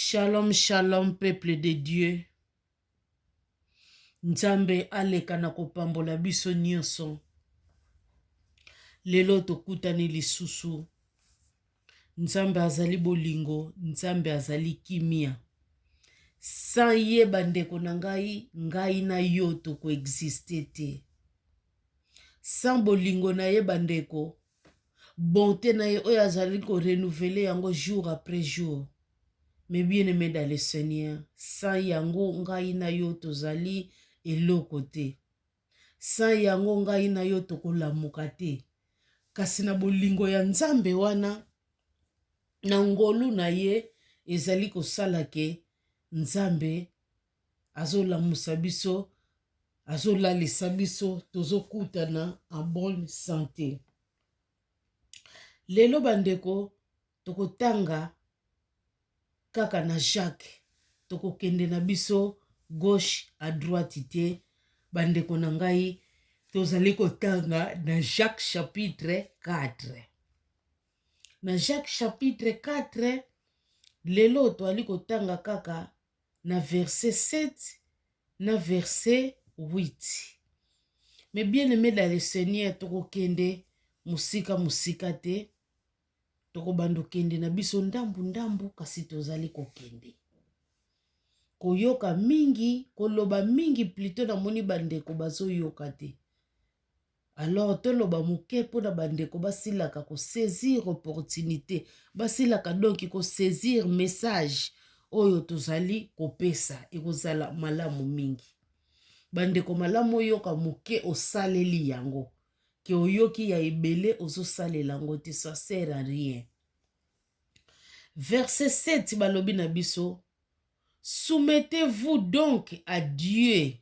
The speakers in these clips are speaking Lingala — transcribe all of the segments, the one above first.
Shalom shalom peuple de Dieu. Nzambe aleka na kopambola biso nyonso. Lelo tokutani lisusu. Nzambe azali bolingo, Nzambe azali kimia. Sans ye bandeko na ngai, ngai na yo tokoexiste te. Sans bolingo na ye bandeko, bonte na ye oyo azali ko renouveler yango jour après jour. Mes bien-aimés dans le Seigneur, sans yango ngai na yo tozali eloko te. Sans yango ngai na yo tokolamuka te. Kasi na bolingo ya Nzambe wana, na ngolu na ye ezali kosala ke Nzambe azolamusa biso, azolalisa biso, tozokutana en bonne sante. Lelo bandeko tokotanga kaka na Jacques, tokokende na biso gauche à droite te bandeko na ngai, tozali kotanga na Jacques chapitre 4. Na Jacques chapitre 4 lelo toali kotanga kaka na verset 7 na verset 8. Mais bien aimé dans le Seigneur, tokokende mosika mosika te, tokobanda okende na biso ndambu ndambu, kasi tozali kokende koyoka mingi, koloba mingi plutôt. Namoni bandeko bazoyoka te, alors toloba moke mpona bandeko basilaka kosaisir opportunité, basilaka donc kosaisir message oyo tozali kopesa. Ekozala malamu mingi bandeko, malamu oyoka moke osaleli yango ke oyoki ya ebele ozosalela yango te, ça sert à rien. Verset 7 balobi na biso: soumettez-vous donc à Dieu.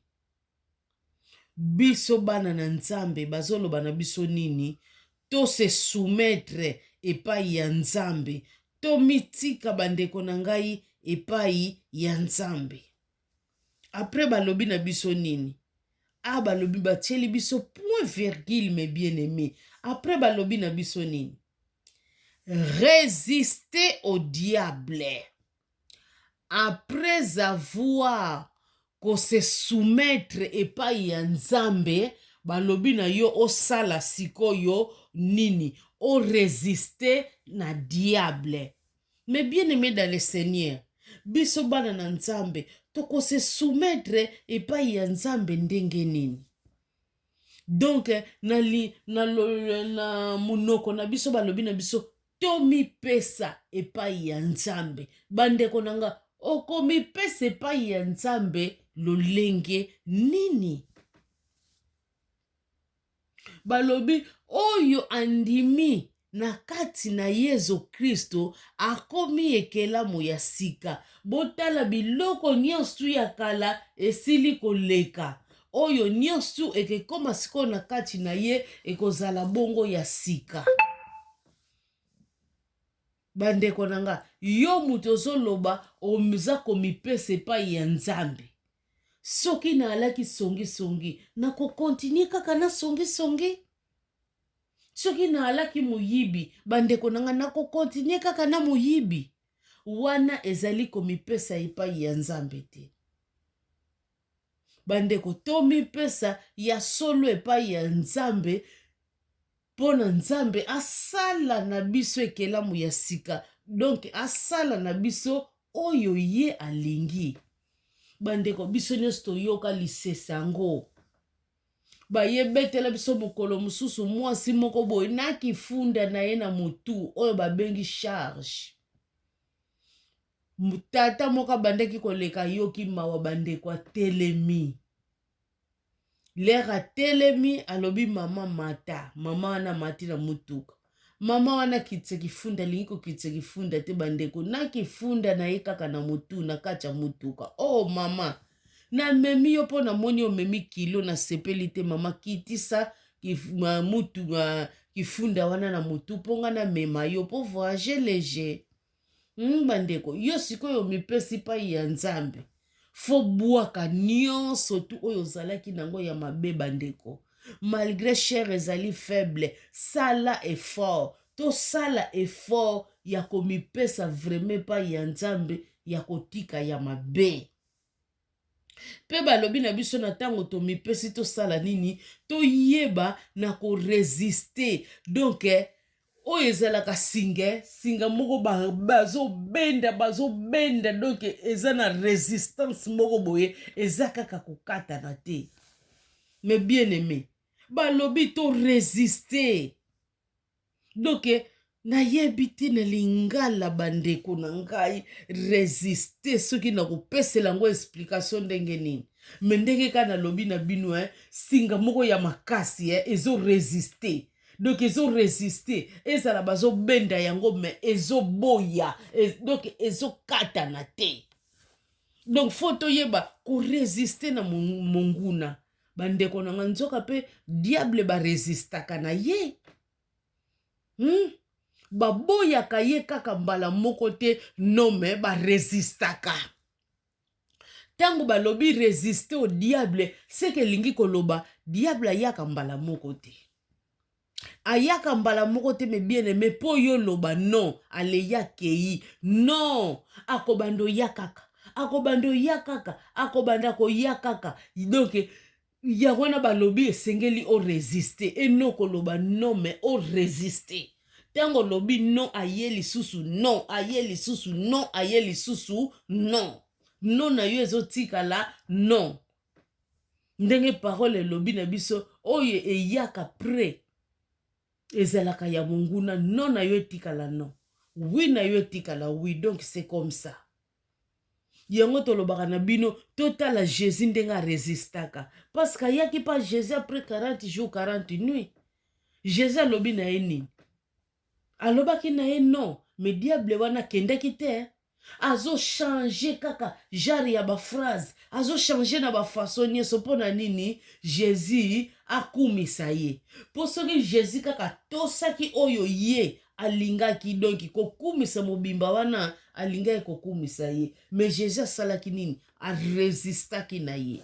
Biso bana na Nzambe, bazoloba na biso nini? To se soumettre epai ya Nzambe, tomitika bandeko na ngai epai ya Nzambe. Après balobi na biso nini? A balobi, batieli biso point virgule. Mes bien aimé, après balobi na biso nini? Résister au diable. Après avoir kose soumettre epai ya Nzambe, balobi na yo osala sikoyo nini? Oresiste na diable. Mais bien aimé dans le Seigneur, biso bana na Nzambe tokose soumettre epai ya Nzambe ndenge nini? Donc na monoko na biso balobi na biso tomipesa epai ya Nzambe. Bandeko na nga, okomipesa epai ya Nzambe lolenge nini? Balobi oyo andimi na kati na Yezu Kristo akomi ekelamu ya sika. Botala, biloko nyonso ya kala esili koleka, oyo nyonso ekekoma sikoyo na kati na ye ekozala bongo ya sika. Bandeko na nga, yo moto ozoloba oza komipesa epai ya Nzambe, soki naalaki songisongi, nakokontinue kaka na songisongi. Soki naalaki moyibi, bandeko na nga, nakokontinue kaka na moyibi. Wana ezali komipesa epai ya Nzambe te. Bandeko, tomipesa ya solo epai ya Nzambe mpo na Nzambe asala na biso ekelamu ya sika, donc asala na biso oyo ye alingi. Bandeko, biso nyonso toyoka lisese yango bayebetela biso mokolo mosusu, mwasi moko boye na kifunda na ye na motu oyo babengi charge. Tata moko abandaki koleka, ayoki mawa bandeko, atelemi. Lere atelemi, alobi: "Mama, mata." Mama wana amati na motuka. Mama wana akitisa kifunda, alingi kokitisa kifunda te bandeko, na kifunda na ye kaka na motu na kati ya motuka. "Oh mama, namemi yo mpo namoni omemi kilo, nasepeli te. Mama, kitisa mutu, kifunda wana na motu mpo nga namema yo mpo voyage léger." Bandeko, yo sikoyo omipesi pai ya Nzambe, faut bwaka nyonso tu oyo ozalaki nango ya mabe. Bandeko, malgré chair ezali faible, sala effort, tosala effort ya komipesa vraiment epai ya Nzambe. ya kotika ya mabe. Mpe balobi na biso na ntango tomipesi tosala nini? Toyeba na koresiste. Donc oyo ezalaka singa, singa moko bazobenda, bazobenda, donc eza na resistance moko boye, eza kaka kokatana te. Mais bien aimé, balobi to resiste. Donc nayebi te na lingala, bandeko na ngai, resiste soki nakopesela yango explication ndenge nini, mais ndenge kaka nalobi na bino, singa moko ya makasi ezoresiste. Donc ezoresiste, ezala bazobenda yango, mais ezoboya, donc ezokatana te. Donc faut toyeba koresiste na monguna. Bandeko na nga, nzoka mpe diable baresistaka na ye, Baboyaka ye kaka mbala moko te, non, mais baresistaka. Ntango balobi "résister au diable", seke elingi koloba diable ayaka mbala moko te, ayaka mbala moko te. Mais bien aimé, mpo yo loba non, aleya akei, non, akobanda oya kaka, akobanda oya kaka, akobanda koya kaka. Donc yango wana balobi esengeli oresiste, eno koloba non, mais oresiste. Ntango olobi non, aye lisusu non, aye lisusu non, aye lisusu non, non na yo ezotikala non. Ndenge parole elobi na biso, oyo eyaka près ezalaka ya monguna. Non na yo etikala non, oui na yo etikala oui. Donc c'est comme ça. Yango tolobaka na bino, totala Jésus ndenge aresistaka, parce que ayaki mpa Jésus après 40 jours 40 nuits. Jésus alobi na ye nini? Alobaki na ye non, mais diable wana akendaki te. Azochange kaka genre ya baphrase, azochange na bafaçon nyonso. Mpo na nini? Jésus akumisa ye. Mpo soki Jésus kaka atosaki oyo ye alingaki, donc kokumisa mobimba wana alingaki kokumisa ye. Mais Jésus asalaki nini? Aresistaki na ye.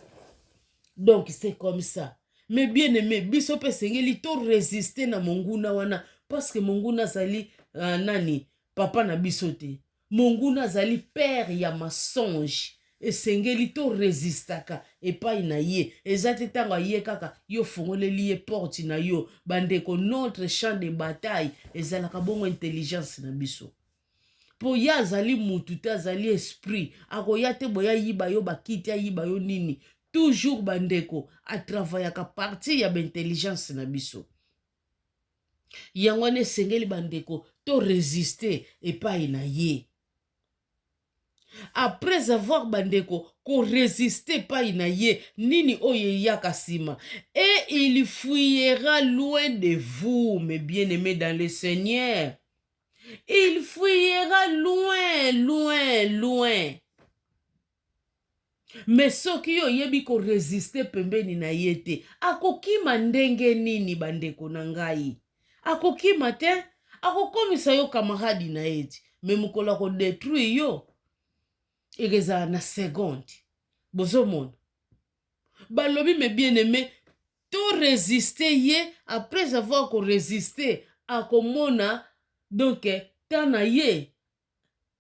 Donc c'est comme ça. Mais bien aimé, biso mpe esengeli toresiste na monguna wana, parce que monguna azali nani? Papa na biso te. Monguna azali père ya mensonge. Esengeli toresistaka epai na ye. Eza te ntango aye kaka, yo fongoleli ye porte na yo. Bandeko, notre champ de bataille ezalaka bongo intelligence na biso, mpo ye azali mutu te, azali esprit. Akoya te boye ayiba yo bakiti, ayiba yo nini. Toujours, bandeko, atravayaka partir ya baintelligence na biso. Yango wana esengeli, bandeko, toresiste epai na ye. Après avoir, bandeko, koresiste epai na ye, nini oyo eyaka nsima? Et il fuira loin de vous. Mes bien-aimés dans le Seigneur, il fuira loin, loin, loin. Mais soki yo oyebi koresiste pembeni na ye te, akokima ndenge nini? Bandeko na ngai, akokima te, akokomisa yo camarade na ye ti, mais mokolo akodétruire yo ekezala na seconde. Bozomona, balobi, mes bien aimé, toresiste ye. Après avoir koresiste, akomona donc temps na ye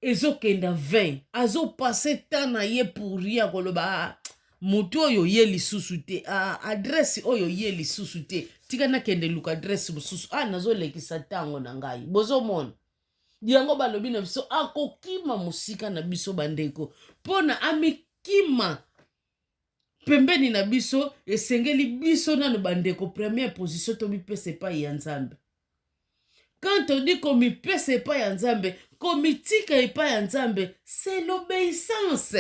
ezokenda 20, azopase temps na ye pour rien. Akoloba: "Ah, motu oyo ye lisusu te, ah, adresse oyo ye lisusu te, tika nakende luka adresse mosusu, ah, nazolekisa ntango na ngai." Bozomona, yango balobi na biso akokima mosika na biso. Bandeko, mpo na amikima pembeni na biso, esengeli biso nano, bandeko, première position tomipesa epai ya Nzambe. Quand on dit komipesa epai ya Nzambe, komitika epai ya Nzambe, c'est l'obéissance.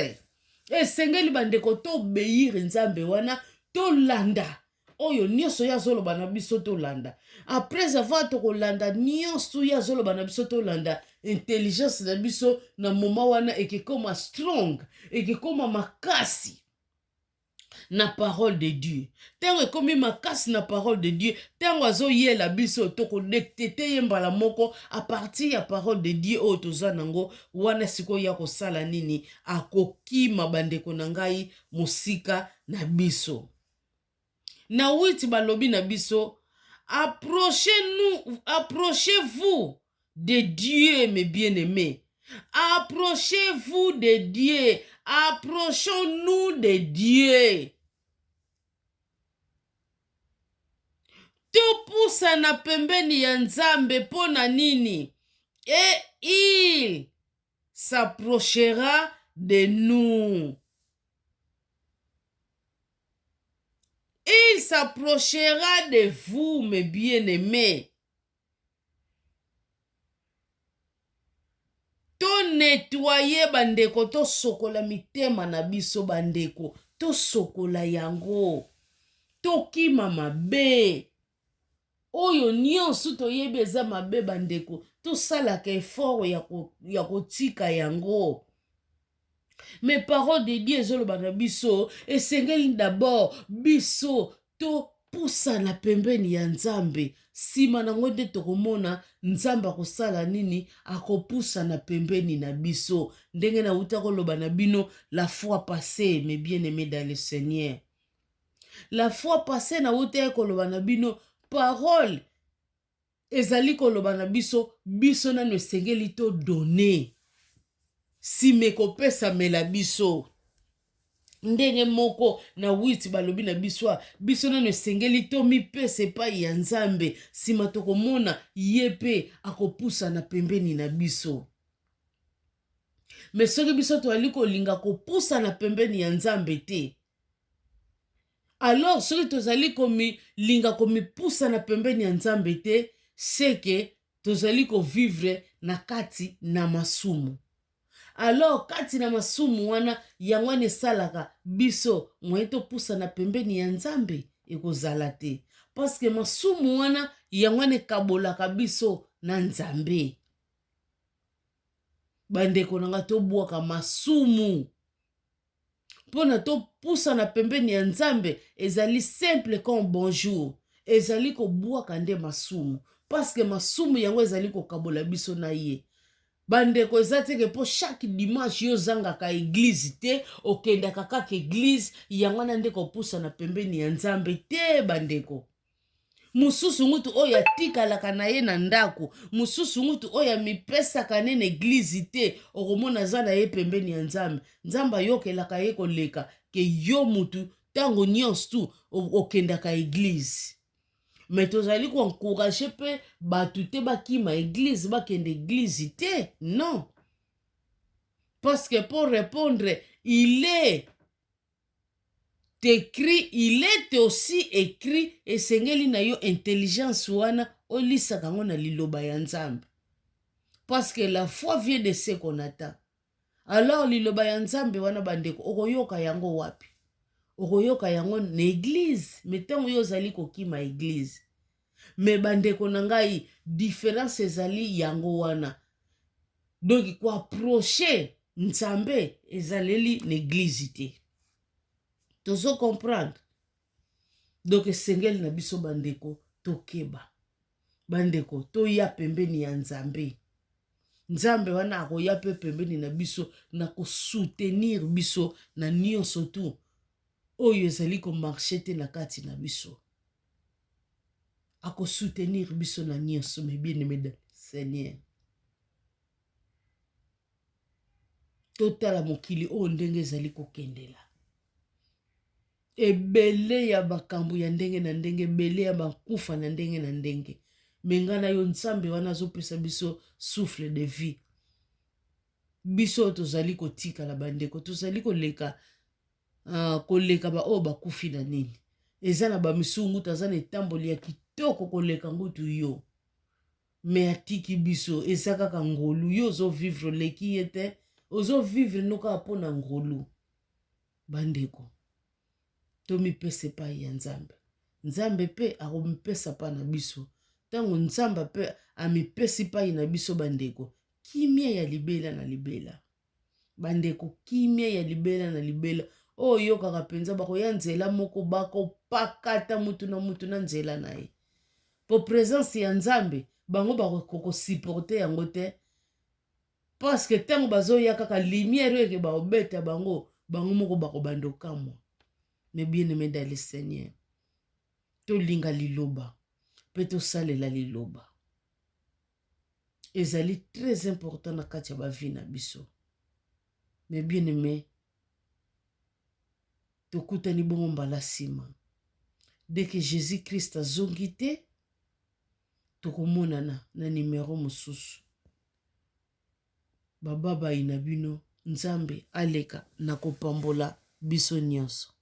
Esengeli, bandeko, toobéir Nzambe wana, tolanda oyo nyonso ye azoloba na biso, tolanda. Après avoir tokolanda nyonso ye azoloba na biso, tolanda, intelligence na biso na moment wana ekekoma strong, ekekoma makasi na parole de Dieu. Ntango ekomi makasi na parole de Dieu, ntango azoyela biso, tokodétecter ye mbala moko à partir ya parole de Dieu oyo toza nango wana. Sikoyo ya kosala nini? Akokima, bandeko na ngai, mosika na biso. Na 8 balobi na biso: "Approchez-nous, approchez-vous de Dieu, mes bien-aimés." Approchez-vous de Dieu. Approchons-nous de Dieu. Topusana pembeni ya Nzambe mpo na nini? Et il s'approchera de nous. Il s'approchera de vous, mes bien-aimés. To nettoyer bandeko, tosokola mitema na biso bandeko, tosokola yango, tokima mabe oyo nyonso toyebi eza mabe. Bandeko, tosalaka effort ya kotika yango. Mais parole de Dieu ezoloba na biso, esengeli d'abord biso topusana pembeni ya Nzambe. Nsima nango nde tokomona Nzambe akosala nini, akopusana pembeni na biso. Ndenge nauta koloba na bino la fois passée, mes bien-aimés dans le Seigneur, la fois passée nauta koloba na bino, parole ezali koloba na biso, biso nano esengeli todonner, nsima ekopesamela biso. Ndenge moko na 8 balobi na biso, biso nano esengeli tomipesa epai ya Nzambe, nsima tokomona ye mpe akopusana pembeni na biso. Mais soki biso toyali kolinga kopusana pembeni ya Nzambe te, alors soki tozali komilinga komipusana pembeni ya Nzambe te, seke tozali kovivre na kati na masumu. Alors kati na masumu wana, yango wana esalaka biso moye topusana pembeni ya Nzambe ekozala te, parce que masumu wana, yango wana ekabolaka biso na Nzambe. Bandeko na nga, tobwaka masumu mpona topusana pembeni ya Nzambe. Ezali simple comme bonjour, ezali kobwaka nde masumu, parce que masumu yango ezali kokabola biso na ye. Bandeko, eza te que mpo chaque dimanche yo ozangaka église te, okendaka kaka église, yango wana nde kopusana pembeni ya Nzambe te. Bandeko mosusu ngutu oyo atikalaka na ye na ndako, mosusu ngutu oyo amipesaka ne na église te, okomona aza na ye pembeni ya Nzambe, Nzambe ayokelaka ye koleka que yo mutu ntango nyonso tu okendaka église. Mais tozali koencourager mpe bato te bakima église, bakende église te, non, parce que pour répondre, il est écrit, il est aussi écrit, esengeli na yo intelligence wana olisaka yango na liloba ya Nzambe, parce que la foi vient de ce qu'on attend. Alors liloba ya Nzambe wana, bandeko, okoyoka yango wapi? Okoyoka yango na église. Mais ntango yo ozali kokima église, mais bandeko na ngai, différence ezali yango wana. Donc koapprocher Nzambe ezaleli na église te, tozo comprendre. Donc esengeli na biso, bandeko, tokeba. Bandeko, toya pembeni ya Nzambe. Nzambe wana akoya mpe pembeni na biso na kosoutenir biso na nyonso tu oyo ezali komarcher te na kati na biso. Akosoutenir biso na nyonso, mes bien-aimés dans Seigneur. Totala mokili oyo ndenge ezali kokendela, ebele ya makambo ya ndenge na ndenge, ebele ya bakufa na ndenge na ndenge. Mais ngai na yo, Nzambe wana azopesa biso souffle de vie. Biso oyo tozali kotikala, bandeko, tozali koleka koleka baoyo bakufi na nini? Eza na bamisusu ngutu aza na etamboli ya kitoko koleka ngutu yo, mais atiki biso. Eza kaka ngolu. Yo ozovivre, oleki ye te, ozovivre no kaka mpo na ngolu. Bandeko, tomipesa epai ya Nzambe, Nzambe mpe akomipesa mpa na biso. Ntango Nzambe mpe amipesi epai na biso, bandeko, kimia ya libela na libela. Bandeko, kimia ya libela na libela oyo oyokaka mpenza, bakoya nzela moko, bakopakata mutu na mutu na nzela na ye, po présence ya Nzambe bango bakokosupporter yango te, parce que ntango bazoya kaka, lumière oyo eke bakobeta bango, bango moko bakobanda okamwa. Mais bien aimé dans le Seigneur, tolinga liloba mpe tosalela liloba. Ezali très important na kati ya ba vie na biso. Mes bien aimé, tokutani bongo mbala nsima. Dès que Jésus Christ azongi te, tokomonana na numero mosusu. Bababayi na bino, Nzambe aleka na kopambola biso nyonso.